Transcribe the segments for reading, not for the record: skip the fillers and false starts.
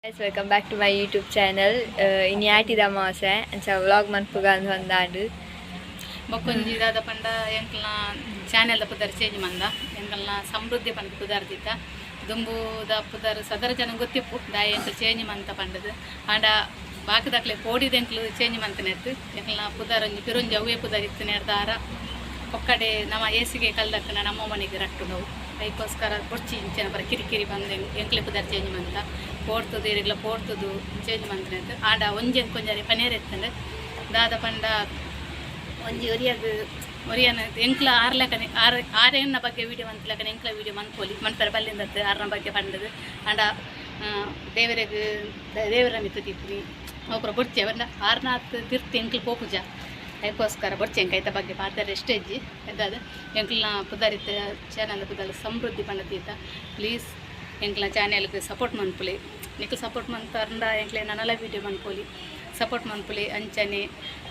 Guys, welcome back to my YouTube channel. ಇನಿ ಆಟಿದ ಅಮಾವಾಸ್ಯೆ ಅಂಚ ವ್ಲಾಗ್ ಮನ್ಪುಗ ಅಂದ್ ಒಂದಾಂಡ್. ಬೊಕ್ಕೊಂಜಿ ದಾದ ಪಂಡ, ಎಂಕಲ್ನ ಚಾನೆಲ್ದ ಪುದರ್ ಚೇಂಜ್ ಮಂದ. ಎಂಕಲ್ನ ಸಮೃದ್ಧಿ ಪಂಡ ಪುದರ್ ದಿತ್ತ. ದುಂಬುದ ಪುದರ್ ಸದರ ಜನ ಗೊತ್ತಿಪ್ಪು, ದಾಯ ಎಂಕಲ್ ಚೇಂಜ್ ಮಂತ ಪಂಡದು. ಆಂಡ ಬಾಕಿದಕ್ಲೆ ಪೋಡಿದ ಎಂಕ್ಲು ಚೇಂಜ್ ಮಂತನೆತ್ತು. ಎಂಕಲ್ನ ಪುದರ್ ಒಂಜಿ ಪಿರೊಂಜಿ ಅವೇ ಪುದರ್ ಇತ್ತಿನ ಪೊಕ್ಕಡೆ ನಮ್ಮ ಏಸಿಗೆ ಕಲ್ದಕ್ಕನ ನಮ್ಮ ಮನೆಗೆ ರಟ್ಟುನವು. ಐಕೋಸ್ಕರ ಬೊಡ್ಚಿ ಇಂಚಿನ ಪರ ಕಿರಿಕಿರಿ ಬಂದು ಎಂಕ್ಲೆ ಪುದರ್ ಚೇಂಜ್ ಮಂತ. ಪೋಡ್ತುದು ಇರೆಗ್ಲ ಪೋಡ್ತುದು ಚೇಂಜ್ ಮಂತನೆತ್ತು. ಆಂಡ ಒಂಜಿ ಎಂಕೊಂಜಾರಿ ಪನೇರ್ ಎತ್ತಂಡು. ದಾದ ಪಂಡ, ಒಂಜಿ ಒರಿಯಗ್ ಒರಿಯನ ಎಂಕ್ಲ ಆರ್ಲೆಕನೆ ಆರ್ ಆರೆನ ಬಗ್ಗೆ ವೀಡಿಯೋ ಮಂತ್ಲಕನೆ ಎಂಕ್ಲ ವೀಡಿಯೋ ಮನ್ಪೊಲಿ, ಮನ್ಪರೆ ಬಲ್ಲಿಂದತ್ತು ಆರ್ನ ಬಗ್ಗೆ ಪಂಡದು. ಆಂಡ ದೇವರೆಗ್ ದೇವರ ಮಿತ್ತು ತಿಪ್ಪುನಿ ಅವು ಬೊಡ್ಚಿ ಪಂಡ ಆರ್ನಾತ್ ತಿರ್ತು ಎಂಕ್ಲು ಪೋಪುಜ. ಅದಕ್ಕೋಸ್ಕರ ಬೊಡ್ಚಿ ಎಂಕ್ ಐತ ಬಗ್ಗೆ ಪಾತೆರ ಎಷ್ಟೆಜ್ಜಿ ಅದಾದ. ಎಂಕ್ಲ್ನ ಪುದರಿತ್ತ ಚಾನಲ್ ಪುದರ್ ಸಮೃದ್ಧಿ ಪಂಡ. ಪ್ಲೀಸ್ ಎಂಕ್ಲ ಚಾನೆಲ್ಗೆ ಸಪೋರ್ಟ್ ಮನ್ಪುಲೆ. ನಿಕ್ಲು ಸಪೋರ್ಟ್ ಮಂತಂಡ ಎಂಕ್ಲೆ ನನಲ ವೀಡಿಯೋ ಮನ್ಪೊಲಿ. ಸಪೋರ್ಟ್ ಮನ್ಪುಲೆ, ಅಂಚನೆ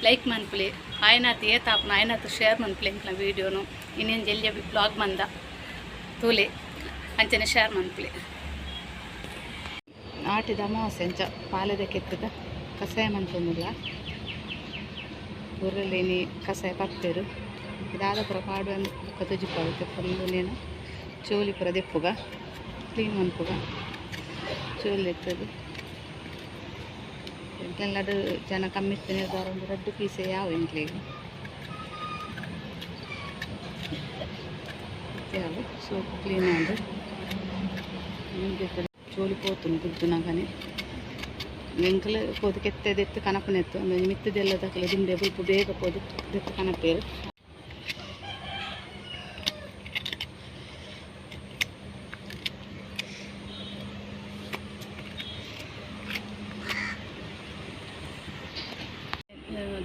ಲೈಕ್ ಮನ್ಪುಲೆ, ಆಯನಾತ್ ಏತಾಪುನ ಆಯನಾತ್ ಶೇರ್ ಮನ್ಪುಲೆ. ಎಂಕ್ಲ ವೀಡಿಯೋನು ಇನ್ನೇನು ಜಲ್ದಿ ಬ್ಲಾಗ್ ಮಂದ ತೂಲೆ, ಅಂಚನೆ ಶೇರ್ ಮನ್ಪುಲೆ. ಆಟಿದ ಅಮಾವಾಸ್ಯೆ, ಅಂಚ ಪಾಲೆದ ಕೆತ್ತದ ಕಷಾಯ ಮಂತೊಂದುಲ್ಲ. ಊರಲ್ಲಿ ಕಷಾಯ ಪರ್ಪೆರು. ಇದಾದ ಪೂರ ಪಾಡುವ ಬೊಕ್ಕ ತೊಜಿಪಾವು. ಫುಲ್ಲು ನೇನು ಚೋಲಿ ಪೂರ ದೆಪ್ಪುಗ, ಕ್ಲೀನ್ ಮನ್ಪುಗ. ಚೋಲಿ ಎತ್ತದು ಎಂಕ್ಲೆಲ್ಲಡು ಜನ ಕಮ್ಮಿ ಇತ್ತನೆ, ಒಂದು ರಡ್ಡು ಪೀಸೆ ಯಾವ ಎಂಕ್ಲೆಗ್ ಯಾವ ಸೋಪ್ ಕ್ಲೀನ್ ಆಂಡ್ ಚೋಲಿ ಪೋತುಂಡು ಗುದ್ದುನಗನೆ. ಎಂಕುಲು ಪೋದು ಕೆತ್ತೆದೆತ್ತು ಕನಪನೆತ್ತು. ಅಂದ್ ಮಿತ್ತದೆಲ್ಲ ದಕಲೆ ದುಂಬೆ ಬುಲ್ಪು ಬೇಗ ಪೋದು ದೆತ್ತು ಕನಪೇರು.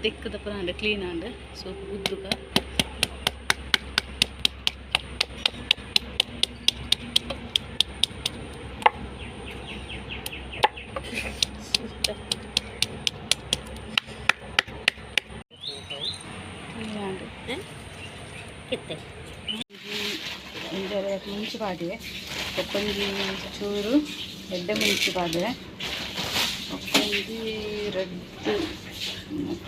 ದೆಕ್ಕದ ಪೂರ ಆಂಡ್, ಕ್ಲೀನ್ ಆಂಡ್. ಸೋಪ್ ಗುದ್ದುಗ. ಕ್ಲೀನ್ ಆಂಡ್. ಒಂಜರೆ ಮುಂಚಿ ಪಾಡಿವೆ, ಬೊಕ್ಕೊಂಜಿ ಚೂರು ಎಡ್ಡೆ ಮುಂಚಿ ಪಾಡುವೆ, ಬೊಕ್ಕೊಂಜಿ ರಡ್ಡ್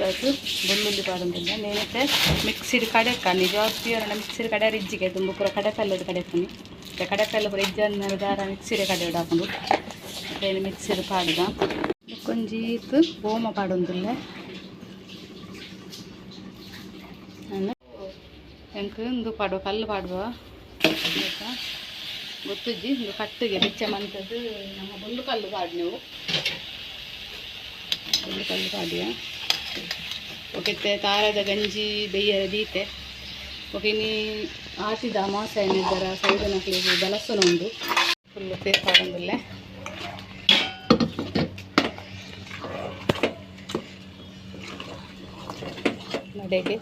ಅದು ಬೆಳ್ಳುಳ್ಳಿ ಪಾಡೊಂದಿಲ್ಲ. ನೇನತೆ ಮಿಕ್ಸಿಡ್ ಕಡೆಕ ನಿಜವಾದ ಪ್ಯೂರ್ ಮಿಕ್ಸಿಡ್ ಕಡೆ ರಿಜ್ಜಿಗೆ ತುಂಬ ಪೂರ ಕಡೆಕಲ್ಲದ ಕಡೆಪುನಿ. ಕಡೆಕಲ್ಲು ಪೂರ ಇಜ್ಜನ್ನ ದಾರ ಮಿಕ್ಸಿಡ್ ಕಡೆ ಹಾಕೊಂಡು ಮತ್ತೆ ಮಿಕ್ಸಿಡ್ ಪಾಡುದ. ಬೊಕ್ಕೊಂಜಿ ಈತ್ ಓಮ ಪಾಡೊಂದುಲ್ಲೆ ನಾನು. ಎಂಕ್ ಇಂದು ಪಾಡುವ ಕಲ್ಲು ಪಾಡುವ ಆಯ್ತಾ ಗೊತ್ತುಜ್ಜಿ. ಇಂದು ಕಟ್ಟಿಗೆ ಬೆಚ್ಚ ಮಂತದ್ದು ನಮ್ಮ ಬೊಲ್ಲು ಕಲ್ಲು ಪಾಡು. ನೀವು ಬೊಲ್ಲು ಕಲ್ಲು ಪಾಡಿಯ. ಒಕೆತ್ತೆ ತಾರದ ಗಂಜಿ ಬೆಯ್ಯರ ದೀತೆ. ಒಕೆ ಇನಿ ಆಟಿದ ಅಮಾವಾಸ್ಯೆ ಏನಿದ್ದಾರ ಸೈದನಕ್ಲೆಗ್ ಬಲಸುನ ಉಂಡು. ಫುಲ್ಲು ಪೇರ್ ಪಾಡೊಂದುಲ್ಲೆ. ನಡೆಗೆ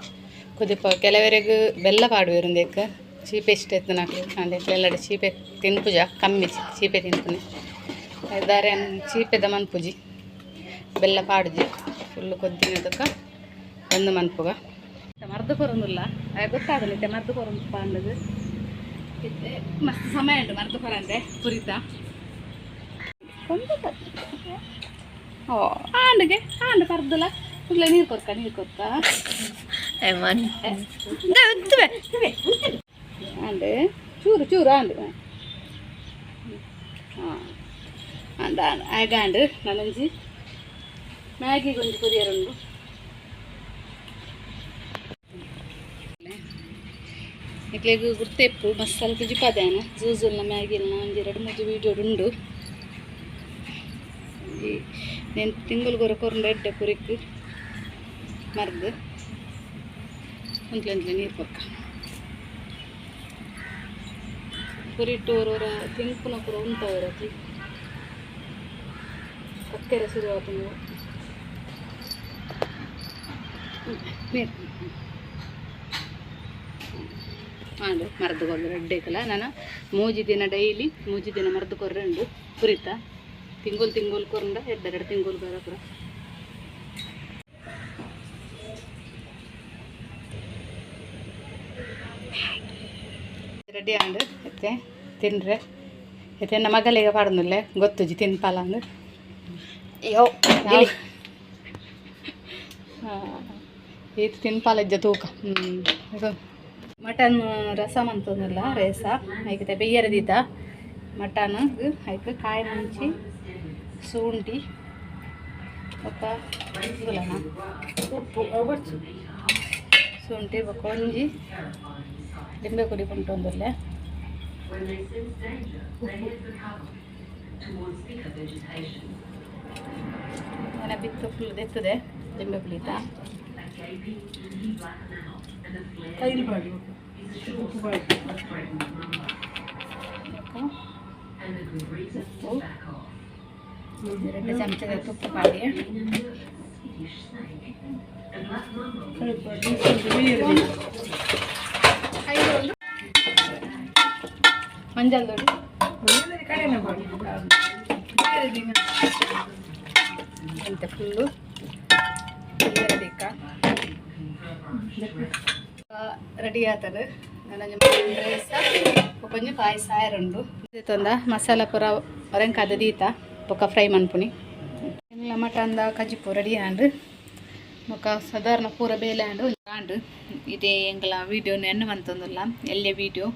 ಕುದಿಪ. ಕೆಲವರೆಗ್ ಬೆಲ್ಲ ಪಾಡುವೆರ್ ಉಂದೆಕ್ ಚೀಪೆ ಇಷ್ಟ ಇತ್ತಿನಕ್ಲು. ಆಂಡ ಎಲ್ಲಡೆ ಚೀಪೆ ತಿನ್ಪುಜ, ಕಮ್ಮಿ ಚೀಪೆ ತಿನ್ಪುನಿ ದಾರೆ. ಚೀಪೆದ ಮನ್ಪುಜಿ, ಬೆಲ್ಲ ಪಾಡುಜಿ. ಫುಲ್ಲು ಕೊದ್ದಿನದಕ್ಕ ಬಂದು ಮನ್ಪುಗ. ಮರ್ದು ಕೊರೊಂದುಲ್ಲ, ಗೊತ್ತಾಗಲ್ಲ. ಇತ್ತೆ ಮರ್ದು ಕೊರೊಂದು ಪಂಡದು ಇತ್ತೆ ಮಸ್ತ್ ಸಮಯ ಉಂಟು ಮರ್ದು ಕೊರಂದೆ ಪುರಿತ. ಓ ಆಂಡ್ಗೆ ಆಂಡ್ ಪರ್ದಲ ಕುಡ್ಲೆ. ನೀರು ಕೊರ್ಕ, ನೀರು ಕೊರ್ಕ. ಮನ್. ಆಂಡ್ ಚೂರು ಚೂರು ಆಂಡ್. ಹಾಂ, ಆಂಡ್ ಆಂಡ್ ಆಗ ಆಂಡ್. ನಾನೊಂಜಿ ಮ್ಯಾಗಿಗೆ ಒಂಜಿ ಕೊರಿಯರುಂಡು. ನಿಕ್ಲೆಗ್ ಗುರ್ತೆಪ್ಪು, ಮಸಾಲೆ ತುಜಿಪಾದೇನ ಜೂಜುಲ್ನ ಮ್ಯಾಗಿಲ್ನ ಒಂಜಿ ಎರಡು ಮೂಜಿ ವೀಡಿಯೋ ಉಂಡು. ಒಂಜಿ నేను ತಿಂಗೊಳ್ಗೊರ ಕೊರಂಡ ಎಡ್ಡೆ ಪುರಿಕ್ ಮರ್ದ್. ಒಂತ್ಲೆ ಒಂತ್ಲೆ ನೀರು ಕೊರ್ಕ. ಪುರಿಟ್ಟು ಒರ ತಿನ್ಪುನ ಪೂರ ಉಂತವರತಿ ಕಕ್ಕೆರೆ ಶುರು ಆಪುಂಡು. ನೀರು ಆಂಡ್ ಮರ್ದು ಕೊರ್ದು ರಡ್ಡೇಕಲ. ನಾನು 3 ದಿನ, ಡೈಲಿ 3 ದಿನ ಮರ್ದು ಕೊರ್ರೆ ಉಂಡು ಪುರಿತ. ತಿಂಗೊಳು ತಿಂಗೊಳು ಕೊರಂಡ ಎಡ್ಡೆ, 2 ತಿಂಗೊಳು ಬರ ಪೂರ. ರೆಡಿ ಆಂಡ್. ಇತ್ತೆ ತಿನ್ರೆ. ಇತ್ತೆ ಎನ್ನ ಮಗಳಿಗೆ ಪಾಡೊಂದುಲ್ಲೆ, ಗೊತ್ತುಜಿ ತಿನ್ಪಾಲ ಅಂದ್. ಯೋ. ಏತ್ ತಿನ್ಪಾಲಜ್ಜ ತೂಕ. ಮಟನ್ ರಸಮ್ ಅಂತಂದಿಲ್ಲ ರೇಸ ಐಕ್ ಬೆಯ್ಯರ ದೀತ ಮಟನ್. ಐಕ್ ಕಾಯಿ ಮುಂಚಿ, ಶುಂಠಿ ಬೊಕ್ಕ ಉಂದುಲನ ಉಪ್ಪು ಅವು. ಶುಂಠಿ ಬೊಕ್ಕ ಒಂಜಿ ಲಿಂಬೆ ಕುಡಿ ಪುಂಟೊಂದುಲ್ಲೆ. ಮನೆ ಬಿತ್ತು ಫುಲ್ ದೆತ್ತದೆ ಲಿಂಬೆ ಪುಳಿತ. ತೈರು ಪಾಡಿ, ಉಪ್ಪು ಪಾಡಿ. ಬೊಕ್ಕ ಉಪ್ಪು, 2 ಚಮಚದ ತುಪ್ಪ ಪಾಡಿ. ತೈರು ಪಾಡಿ ಬೇಯರೆ. ಮಂಜಲ್ ದೊಡ್ಡ. ಕಡೆನ ಪಾಡಿ ಬೇರೆ ದಿನ. ಎಂತ ಫುಲ್ಲು ಬೇಕ ರೆಡಿ ಆತದೆ. ನನ್ನ ರೈಸ ಕೊಂಚ ಪಾಯಸ ಆಯರುಂಡು ತೊಂದ ಮಸಾಲ ಪೂರ ಒರೆಂಕಾದ ದೀತ ಬೊಕ್ಕ ಫ್ರೈ ಮನ್ಪುನಿ. ಎಲ್ಲ ಮಟನ್ದ ಕಜಿಪು ರೆಡಿ ಆಂಡ್. ಬೊಕ್ಕ ಸಾಧಾರಣ ಪೂರ ಬೇಲೆ ಆಂಡ್ ಆಂಡ್. ಇದೇ ಎಂಕಲ ವೀಡಿಯೋನು ಎಣ್ಣೆ ಮಂತೊಂದುಲ್ಲ ಎಲ್ಲೆ ವೀಡಿಯೋ.